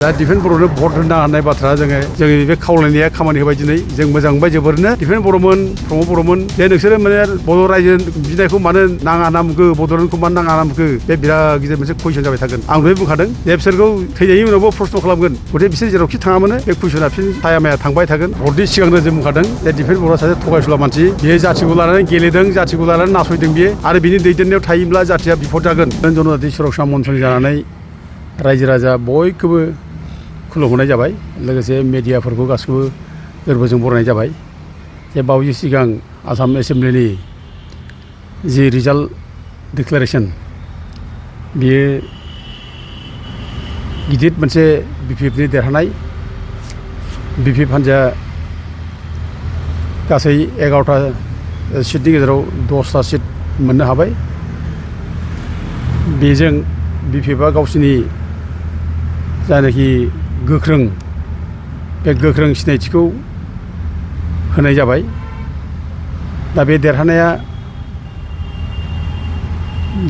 दा दिफेन बर'नो भट होनो हानाय बाथ्रा जोंनि बे खावलायनाया खामानि होबाय दिनै जों मोजां मोनबाय जोबोरनो दिफेन बर'मोन प्रमद बर'मोन जे नोंसोरो माने बर' रायजो बिनायखौ मानो नाङा ना मुखो बड'लेण्डखौ मानो नाङा ना मुखो बे बिराद गिदिर मोनसे कुइसन जाबाय थागोन आं दहाय बुंखादों जे बिसोरखौ थैनायनि उनावबो प्रश्न खालामगोन गथे बिसोर जेरावखि थाङामोन बे कुइसना फिन साया माया थांबाय थागोन भटनि सिगांनो जों बुंखादों जे दिफेन बर'आ सासे थगायसुला मानसि बियो जाथिखौ लानानै गेलेदों जाथिखौ लानानै नासयदों बियो आरो बिनि दैदेननायाव थायोब्ला जाथिया बिपद जागोन जनजाति सुरक्षा मन्थ्रि जानानै रायजो राजा बयखौबो खुलुमहरनाय जाबाय लोगोसे मेडियाफोरखौ गासिबो गोरबोजों बरायनाय जाबाय जे बावैसो सिगां आसाम एसेम्ब्लिनि जि रिजाल्ट डिक्लेरेसन बियो गिदिर मोनसे बिपिएफनि देरहानाय बिपिएफ हान्जाया गासै 11टा सिटनि गेजेराव 10टा सिट मोननो हाबाय बेजों बिपिएफआ गावसिनि जायनाखि गोख्रों बे गोख्रों सिनायथिखौ होनाय जाबाय दा बे देरहानाया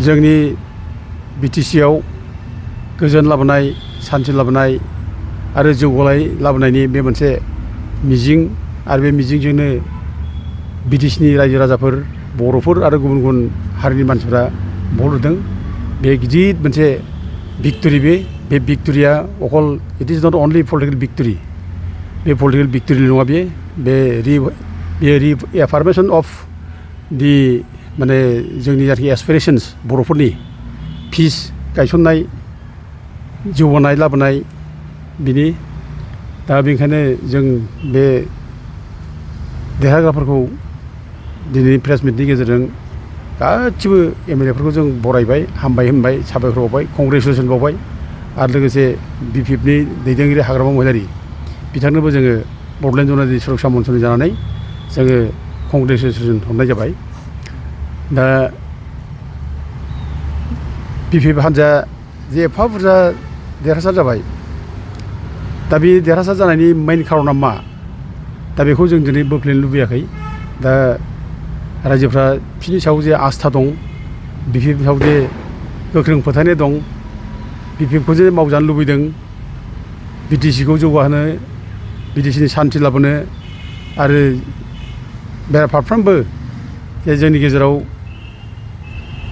जोंनि बिटिसिआव गोजोन लाबोनाय सान्थि लाबोनाय आरो जौगानाय लाबोनायनि बे मोनसे मिजिं आरो बे मिजिंजोंनो बिटिसिनि रायजो राजाफोर बर'फोर आरो गुबुन गुबुन हारिनि मानसिफ्रा भट होदों बे गिदिर मोनसे भिक्टरि बे भिक्टरिया अकल it is not only political भिक्टरि बे पलिटिकल भिक्टरि नङा बे रिएफार्मेसन अफ दि माने जोंनि जायखि एसपिरेशन्स बर'फोरनि पिस गायसननाय जौगानाय लाबोनाय बिनि दा बेनिखायनो जों बे देरहाग्राफोरखौ दिनैनि प्रेस मिटनि गेजेरजों गासिबो एमएलएफोरखौ जों बरायबाय हामबाय होनबाय साबायखर बावबाय कंग्रेचुलेसन बावबाय आरो लोगोसे बिपिएफनि दैदेनगिरि हाग्रामा महिलारि बिथांनोबो जोङो बड'लेण्ड जनजाति सुरक्षा मन्थ्रि जानानै जोङो कंग्रेचुलेसन हरनाय जाबाय दा बिपिएफ हान्जाया जे एफा बुरजा देरहासार जाबाय दा बे देरहासार जानायनि मेइन खार'ना मा दा बेखौ जों दिनै बोफ्लेनो लुबैयाखै दा रायजोफ्रा बिसोरनि सायाव जे आस्था दं बिपिएफनि सायाव जे गोख्रों फोथायनाय दं बिपिएफखौ जे मावजानो लुबैदों बिटिसिखौ जौगाहोनो बिटिसिनि सान्थि लाबोनो आरो बेराफारफ्रोमबो जे जोंनि गेजेराव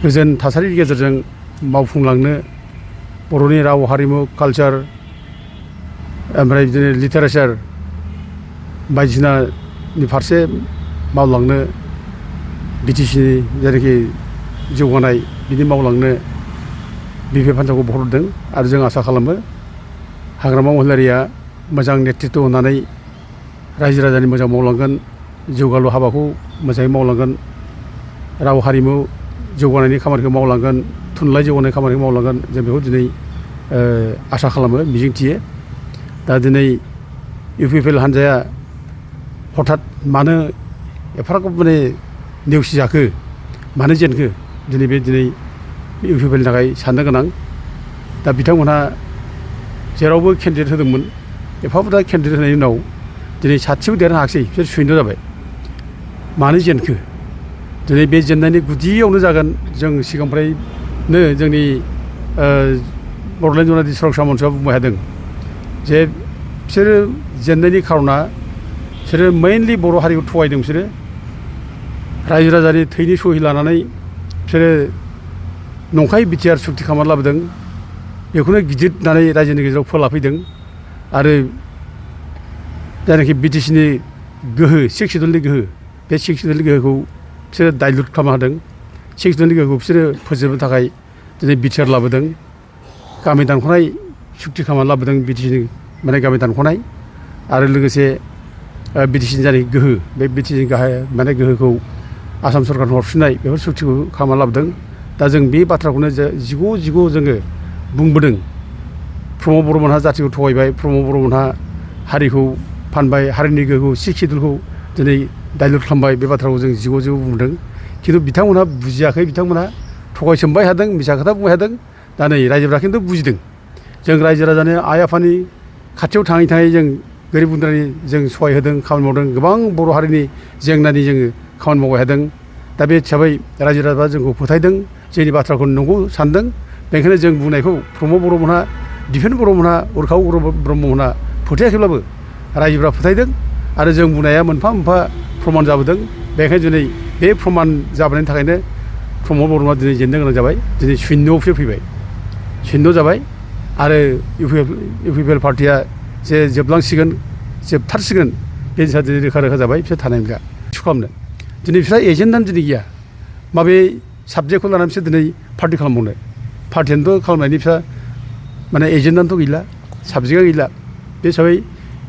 गोजोन थासारिनि गेजेरजों मावफुंलांनो बर'नि राव हारिमु कालचार ओमफ्राय बिदिनो लिटारेचार बायदिसिनानि फारसे मावलांनो बिटिसिनि जेनाखि जौगानाय बिदि मावलांनो बिपिएफ हान्जाखौ भट होदों आरो जों आसा खालामो हाग्रामा महिलारिया मोजां नेतृत्व होनानै रायजो राजानि मोजां मावलांगोन जौगालु हाबाखौ मोजाङै मावलांगोन राव हारिमु जौगानायनि खामानिखौ मावलांगोन थुनलाइ जौगानाय खामानिखौ मावलांगोन जों बेखौ दिनै आसा खालामो मिजिंथियो दा दिनै इउपिपिएल हान्जाया हठात मानो एफाराब माने नेवसिजाखो मानो जेनखो दिनै इउपिपिएलनि थाखाय साननो गोनां दा बिथांमोनहा जेरावबो केन्डिडेट होदोंमोन एफा बुरजा केन्डिडेट होनायनि उनाव दिनै सासेबो देरनो हायाखिसै बिसोर सुइन्द जाबाय मानो जेनखो दिनै बे जेननायनि गुदियावनो जागोन जों सिगांनिफ्रायनो जोंनि बड'लेण्ड जनजाति सुरक्षा मन्थ्रिआ बुंबाय थादों जे बिसोरो जेननायनि खार'ना बिसोरो मेइनलि बर' हारिखौ थगायदों बिसोरो रायजो राजानि थैनि सहि लानानै बिसोरो नंखाय बिटिआर सुक्ति खालामनानै लाबोदों बेखौनो गिदिर होननानै रायजोनि गेजेराव फोलाफैदों आरो जायनाखि बिटिसिनि गोहो 6 सिडुलनि गोहो बे 6 सिडुलनि गोहोखौ बिसोरो डाइल्युट खालामना होदों 6 सिडुलनि गोहोखौ बिसोरो फोजोबनो थाखाय दिनै बिटिआर लाबोदों गामि दानख'नाय सुक्ति खालामनानै लाबोदों बिटिसिनि माने गामि दानख'नाय आरो लोगोसे बिटिसिनि जानाय गोहो बे बिटिसिनि गाहाय माने गोहोखौ आसाम सरकारनो हरफिननाय बेफोर सुक्तिखौ खालामनानै लाबोदों दा जों बे बाथ्राखौनो जिगु जोङो बुंबोदों प्रमद बर'मोनहा जाथिखौ थगायबाय प्रमद बर'मोनहा हारिखौ फानबाय हारिनि गोहोखौ 6 सिडुलखौ दिनै डाइल्युट खालामबाय बे बाथ्राखौ जों जिगु बुंदों खिन्थु बिथांमोनहा बुजियाखै बिथांमोनहा थगायसोमबाय थादों मिसा खोथा बुंबाय थादों दा नै रायजोफ्रा खिन्थु बुजिदों जों रायजो राजानो आइ आफानि खाथियाव थाङै जों गोरिब गुन्द्रानि जों सहाय होदों खामानि मावदों गोबां बर' हारिनि जेंनानि जोङो खामानि मावबाय थादों दा बे हिसाबै रायजो राजाफ्रा जोंखौ फोथायदों जोंनि बाथ्राखौ नंगौ सानदों बेनिखायनो जों बुंनायखौ प्रमद बर'मोनहा दिपेन बर'मोनहा उरखाव ब्रह्ममोनहा फोथायाखैब्लाबो रायजोफ्रा फोथायदों आरो जों बुंनाया मोनफा मोनफा प्रमान जाबोदों। बेखायनो दिनै बे प्रमान जाबोनायनि थाखायनो प्रमद बर'आ दिनै जेननो गोनां जाबाय। दिनै शून्यआवसो फैबाय, शून्य जाबाय आरो इउ पि पि एल पार्टिया जे जोबलांसिगोन जोबथारसिगोन बे जिनिसा दिनै रोखा रोखा जाबाय। बिसोर थानाय नंला इस्यु खालामनो। दिनै बिस्रा एजेन्डानो दिनै गैया। माबे साबजेक्टखौ लानानै बिसोर दिनै पार्टि खालामबावनो? पार्टियानोथ' खालामनायनि बिस्रा माने एजेन्डानोथ' गैला, साबजेक्टआ गैला। बे हिसाबै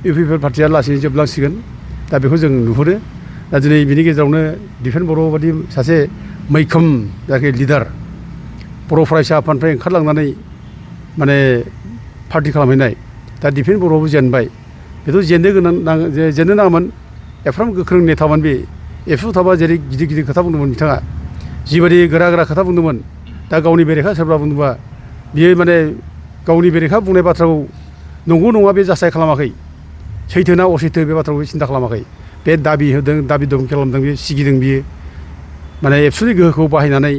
इउ पि पि एल पार्टिया लासैनो जोबलांसिगोन। दा बेखौ जों नुहुरो। दा दिनै बिनि गेजेरावनो दिपेन बर' बादि सासे मैखोम जायखि लिडार बर' फरायसा आफादनिफ्राय ओंखारलांनानै माने पार्टि खालामहैनाय, दा दिपेन बर'आबो जेनबाय। बेथ' जेननो नाङामोन। एफाराब गोख्रों नेतामोन बे। एबसुआव थाबा जेरै गिदिर गिदिर खोथा बुंदोंमोन बिथाङा, जिबायदि गोरा गोरा खोथा बुंदोंमोन, दा गावनि बेरेखा सोरबा बुंदोंबा बियो माने गावनि बेरेखा बुंनाय बाथ्राखौ नंगौ नङा बे जासाय खालामाखै। सैथो ना असैथो बे बाथ्राखौ सिन्था खालामाखै। बे दाबि होदों, दाबि दम खालामदों, बे सिगिदों बियो। माने एबसुनि गोहोखौ बाहायनानै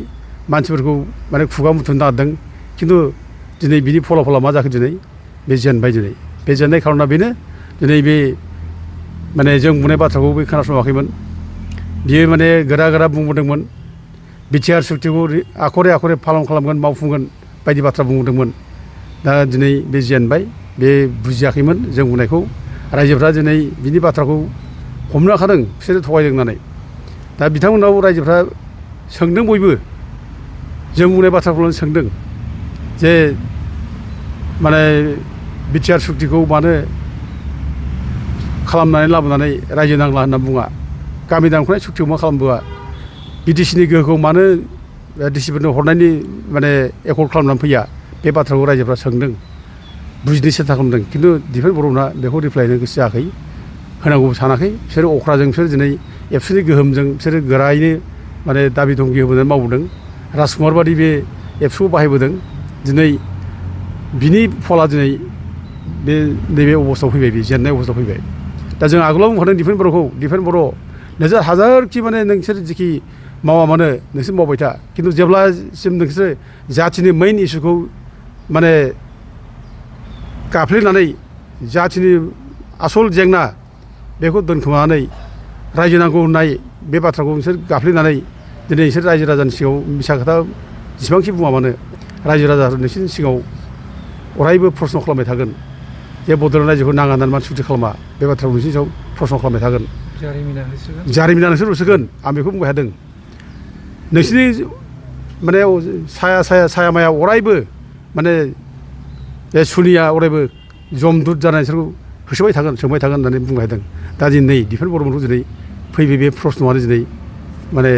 मानसिफोरखौ माने खुगा मुथुनो नागिरदों। खिन्थु दिनै बिनि फलाफला मा जाखो? दिनै बे जेनबाय। दिनै बे जेननाय खार'ना बेनो, दिनै बे माने जों बुंनाय बाथ्राखौ बे खोनासङाखैमोन। बियो माने गोरा गोरा बुंबोदोंमोन, बिटिआर सुक्तिखौ आखरे आखरे पालन खालामगोन, मावफुंगोन बायदि बाथ्रा बुंबोदोंमोन। दा दिनै बे जेनबाय। बे बुजियाखैमोन जों बुंनायखौ। रायजोफ्रा दिनै बिनि बाथ्राखौ हमनो हाखादों बिसोरो थगायदों होननानै। दा बिथांमोनाव रायजोफ्रा सोंदों, बयबो जों बुंनाय बाथ्राखौनो सोंदों जे माने बिटिआर सुक्तिखौ मानो खालामनानै लाबोनानै रायजो नांला होनना बुङा? गामि दानख'नाय सुक्तिखौ मा खालामबोआ? बिटिसिनि गोहोखौ मानो डिसिफोरनो हरनायनि माने एकर्ड खालामनानै फैया? बे बाथ्राखौ रायजोफ्रा सोंदों, बुजिनो सेस्था खालामदों। खिन्थु दिपेन बर'मोनहा बेखौ रिप्लाय होनो गोसो जायाखै, होनांगौबो सानाखै। बिसोरो अख्राजों बिसोर दिनै एबसुनि गोहोमजों बिसोरो गोरायैनो माने दाबि धमखि होबोनानै मावबोदों। राजकुमार बादि बे एबसुखौ बाहायबोदों। दिनै बिनि फला दिनै बे नैबे अबस्थायाव फैबाय, बे जेननाय अबस्थायाव फैबाय। दा जों आगोलाव बुंखादों दिपेन बर'खौ, दिपेन बर' नोंसोर हाजारखि माने नोंसोर जेखि मावा मानो नोंसोर मावबाय था, खिन्थु जेब्लासिम नोंसोर जाथिनि मेइन इसुखौ माने गाफ्लेनानै जाथिनि आसल जेंना बेखौ दोनखोमानानै रायजो नांगौ होननाय बे बाथ्राखौ नोंसोर गाफ्लेनानै दिनै नोंसोर रायजो राजानि सिगाङाव मिसा खोथा जेसेबांखि बुङा मानो रायजो राजा नोंसोरनि सिगाङाव अरायबो प्रश्न खालामबाय थागोन जे बड'लेण्ड रायजोखौ नाङा होननानै मानो सुक्ति खालामा? बे बाथ्राखौ नोंसोरनि सायाव प्रश्न खालामबाय थागोन। जारिमिना नोंसोर होसोगोन। आं बेखौ बुंबाय थादों। नोंसोरनि माने साया माया अरायबो माने बे सुनिया अरायबो जमदुत जानाय नोंसोरखौ होसोबाय थागोन, सोंबाय थागोन होननानै बुंबाय थादों। दा दिनै नै दिपेन बर'मोनखौ दिनै फैबाय बे प्रश्नआनो दिनै माने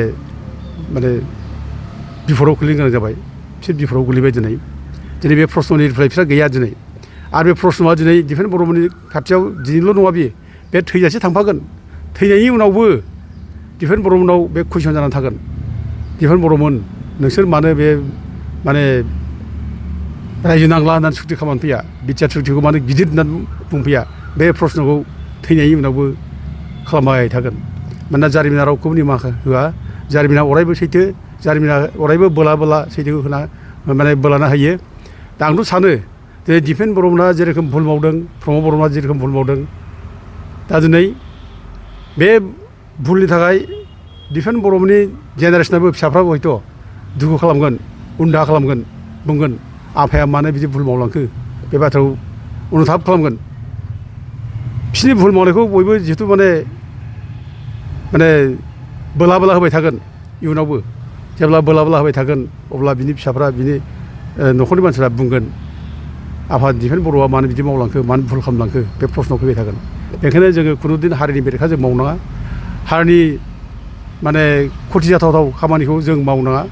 बिफदाव गोलैनो गोनां जाबाय। बिसोर बिफदाव गोलैबाय दिनै बे प्रश्ननि रिप्लाय बिस्रा गैया दिनै। आरो बे प्रश्नआ दिनै दिपेन बर'मोननि खाथियाव दिनैल' नङा, बे थैजासे थांफागोन। थैनायनि उनावबो दिपेन बर'मोननाव बे कुइसन जानानै थागोन। दिपेन बर'मोन, नोंसोर मानो बे माने रायजो नांला होननानै सुक्ति खालामनानै फैया? बिटिआर सुक्तिखौ मानो गिदिर होननानै बुंफैया? बे प्रश्नखौ थैनायनि उनावबो खालामबाय थागोन। मानोना जारिमिना रावखौबो निमाहा होआ। जारिमिना अरायबो सैथो, जारिमिना अरायबो बोला सैथोखौ होना माने बोलाना होयो। दा आंथ' सानो जे दिपेन बर'मोनहा जेरोखोम भुल मावदों, प्रमद बर'मोनहा जेरोखोम भुल मावदों, दा दिनै बे भुलनि थाखाय दिपेन बर'मोननि जेनेरेसनाबो फिसाफ्राबो हयथ' दुखु खालामगोन, उनदाहा खालामगोन, बुंगोन आफाया मानो बिदि भुल मावलांखो? बे बाथ्राखौ अनुताब खालामगोन। बिसोरनि भुल मावनायखौ बयबो जिहेतु माने बोला होबाय थागोन। इयुनावबो जेब्ला बोला होबाय थागोन अब्ला बिनि फिसाफ्रा, बिनि न'खरनि मानसिफ्रा बुंगोन आफा दिपेन बर'आ मानो बिदि मावलांखो, मानो भुल खालामलांखो? बे प्रश्नआव फैबाय थागोन। बेखायनो जोङो खुनुदिन हारिनि बेरेखा जों मावनाङा। हारिनि माने खथि जाथावथाव खामानिखौ जों मावनाङा।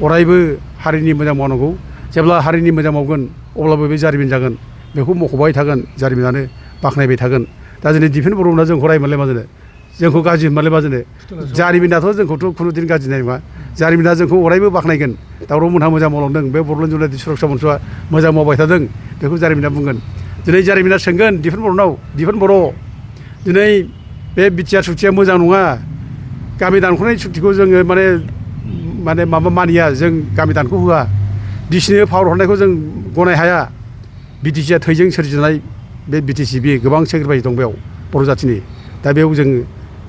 अरायबो हारिनि मोजां मावनांगौ। जेब्ला हारिनि मोजां मावगोन अब्लाबो बे जारिमिन जागोन। बेखौ मख'बाय थागोन, जारिमिनानो बाख्नायबाय थागोन। दा दिनै दिपेन बर'मोनहा जोंखौ रायमारलाय मा जानो, जोंखौ गाज्रि होनबालाय मा जानो? जारिमिनाथ' जोंखौथ' खुनुदिन गाज्रि होननाय नङा। जारिमिना जोंखौ अरायबो बाख्नायगोन। दावराव मोनहा मोजां मावलांदों, बे बड'लेण्ड जुनालि सुरक्षा मन्चआ मोजां मावबाय थादों, बेखौ जारिमिना बुंगोन। दिनै जारिमिना सोंगोन दिपेन बर'नाव, दिपेन बर', दिनै बे बिटिआर सुक्तिया मोजां नङा। गामि दानख'नाय सुक्तिखौ जोङो मानिया, जों गामि दानख' होआ। डिसिनो पावार हरनायखौ जों गनाय हाया। BTCआ थैजों सोरजिनाय बे BTC बे गोबां सेक्रिफाइस दं बेयाव बर' जाथिनि दा बेयाव जों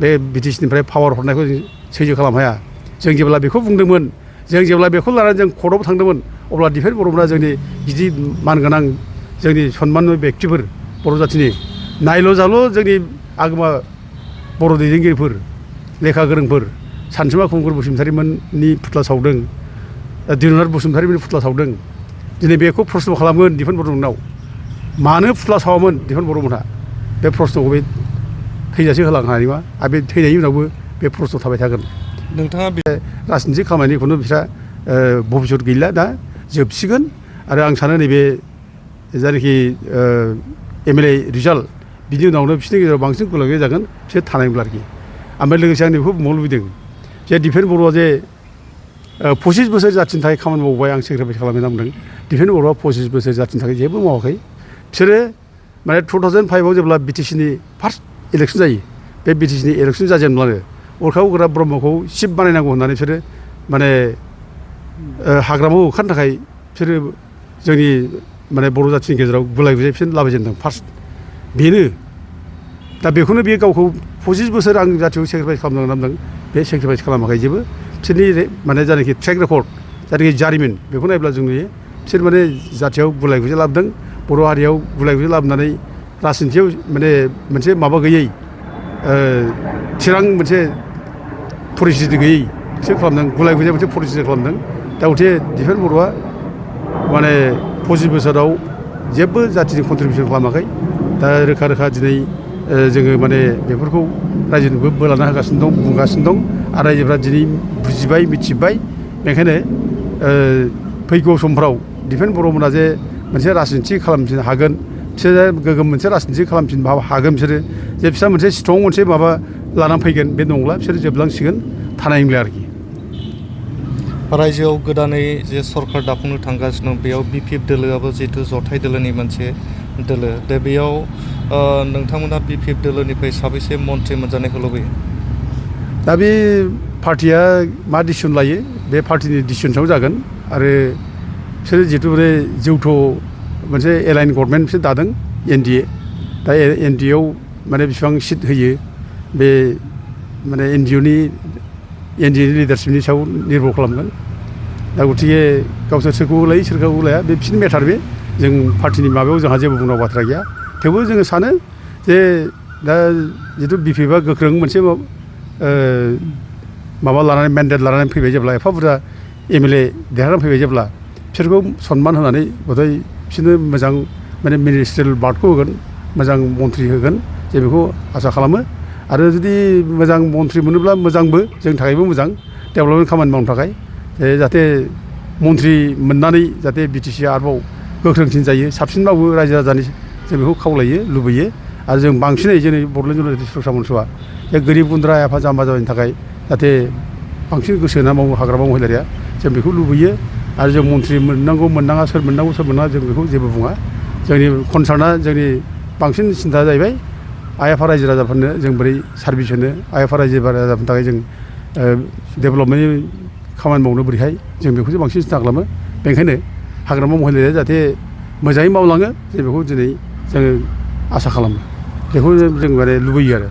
बे BTCनिफ्राय पावार हरनायखौ जों सैज्य खालामनो हाया जों जेब्ला बेखौ बुंदोंमोन जों जेब्ला बेखौ लानानै जों कर्टआव थांदोंमोन अब्ला डिफेन्स बर'फोरा जोंनि गिदिर मानगोनां जोंनि सनमान बेक्तिफोर बर' जाथिनि नायल' जाल' जोंनि आगोमा बर' दैदेनगिरिफोर लेखा गोरोंफोर सानसुमा खुंगुर बसुमतारीमोननि फुथ्ला सावदों दिननाथ बसुमतारीमोननि फुथ्ला सावदों दिनै बेखौ प्रस्न खालामगोन डिफेन्स बर'मोननाव मानो फुथ्ला सावामोन डिफेन्स बर'मोनहा बे प्रस्नखौ बे थैजासे होलांनो हानाय नङा आरो बे थैनायनि उनावबो बे प्रस्न थाबाय थागोन नोंथाङा बे राजनिथि खामानिखौनो बिस्रा भबिष्यत गैला दा जोबसिगोन आरो आं सानो नैबे जायनाखि MLA रिजाल्ट बिनि उनावनो बिसोरनि गेजेराव बांसिन गुलाय गुजाय जागोन बिसोर थानाय नंला आरोखि ओमफ्राय लोगोसे आं बेखौ बुंबावनो लुबैदों जे डिफेन्स बर'आ जे 25 बोसोर जाथिनि थाखाय खामानि मावबाय आं सेक्रिफाइस खालामनो नांदों डिफेन्स बर'आ 25 बोसोर जाथिनि थाखाय जेबो मावाखै बिसोरो माने 2005आव जेब्ला BTCनि फार्स्ट इलेक्सन जायो बे BTCनि इलेक्सन जाजेनब्लानो उरखाव गोरा ब्रह्मखौ चिफ बानायनांगौ होननानै बिसोरो माने हाग्रामायाव ओंखारनो थाखाय बिसोरो जोंनि माने बर' जाथिनि गेजेराव गुलाय गुजाय बिसोर लाबोजेनदों फार्स्ट बेनो दा बेखौनो बियो गावखौ 25 बोसोर आं जाथियाव सेक्रिफाइस खालामनो नांदों बे सेक्रिफाइस खालामाखै जेबो बिसोरनि माने जायनाखि ट्रेक रेकर्ड जायनाखि जारिमिन बेखौ नायब्ला जों नुयो बिसोर माने जाथियाव गुलाय गुजाय लाबोदों बर' हारियाव गुलाय गुजाय लाबोनानै राजनिथियाव माने मोनसे माबा गैयै थिरां मोनसे परिस्थिति गैयै बिसोर खालामदों गुलाय गुजाय मोनसे परिस्थिति खालामदों दा गथे डिफेन्स बर'आ माने 25 बोसोराव जेबो जाथिनि कन्ट्रिबिउसन खालामाखै दा रोखा रोखा दिनै जोङो माने बेफोरखौ रायजोनोबो बोलाना होगासिनो दं बुंगासिनो दं आरो रायजोफ्रा दिनै बुजिबाय मिथिबाय बेनिखायनो फैगौ समफ्राव डिफेन्स बर'मोना जे मोनसे राजनिथि खालामफिननो हागोन बिसोरो गोगोम मोनसे राजनिथि खालामफिननो हागोन बिसोरो जे बिस्रा मोनसे स्ट्रं मोनसे माबा लानानै फैगोन बे नंला बिसोरो जोबलांसिगोन थानाय नंला आरोखि रायजोआव गोदानै जे सरकार दाफुंनो थांगासिनो दं बेयाव BPF दोलोआबो जिहेतु जथाय दोलोनि मोनसे दोलो दा बेयाव नोंथांमोना BPF दोलोनिफ्राय साबेसे मन्थ्रि मोनजानायखौ लुबैयो दा बे पार्टिया मा डिसिसन लायो बे पार्टिनि डिसिसन सायाव जागोन आरो बिसोरो जिहेतु माने जौथ' मोनसे एलाइन गभर्नमेन्ट बिसोर दादों NDA दा NDAआव माने बेसेबां सिट होयो बे माने NDAनि लिडारशिपनि सायाव निर्भर खालामगोन दा गथिखे गावसोर सोरखौ लायो सोरखौ लाया बे बिसोरनि मेटार बे जों पार्टिनि माबायाव जोंहा जेबो बुंनांगौ बाथ्रा गैया थेवबो जोङो सानो जे दा जिथु BPFआ गोख्रों मोनसे माबा लानानै मेन्डेट लानानै फैबाय जेब्ला एफा बुरजा MLA देरहानानै फैबाय जेब्ला बिसोरखौ सनमान होनानै गथाय बिसोरनो मोजां माने मिनिस्ट्रियेल बार्डखौ होगोन मोजां मन्थ्रि होगोन जों बेखौ आसा खालामो आरो जुदि मोजां मन्थ्रि मोनोब्ला मोजांबो जोंनि थाखायबो मोजां डेभेलपमेन्ट खामानि मावनो थाखाय जाहाथे मन्थ्रि मोननानै जाहाथे BTCआ आरोबाव गोख्रोंसिन जायो साबसिन मावो रायजो राजानि जों बेखौ खावलायो लुबैयो आरो जों बांसिनै जोंनि बड'लेण्ड इउनाइटेड सुरक्षा मन्चआ बे गोरिब गुन्द्रा आफा जाम्बा जाबायनि थाखाय जाहाथे बांसिन गोसो होना मावो हाग्रामा महिलारिया जों बेखौ लुबैयो आरो जों मन्थ्रि मोननांगौ मोननाङा सोर मोननांगौ सोर मोननाङा जों बेखौ जेबो बुङा जोंनि कनसार्नआ जोंनि बांसिन सिन्था जाहैबाय आइ आफा रायजो राजाफोरनो जों बोरै सार्भिस होनो आइ आफा रायजो राजाफोरनि थाखाय जों डेभेलपमेन्टनि खामानि मावनो बोरैहाय जों बेखौसो बांसिन सिन्था खालामो बेनिखायनो हाग्रामा महिलारिया जाहाथे मोजाङै मावलाङो जों बेखौ दिनै जोङो आसा खालामो बेखौ जों माने लुबैयो आरो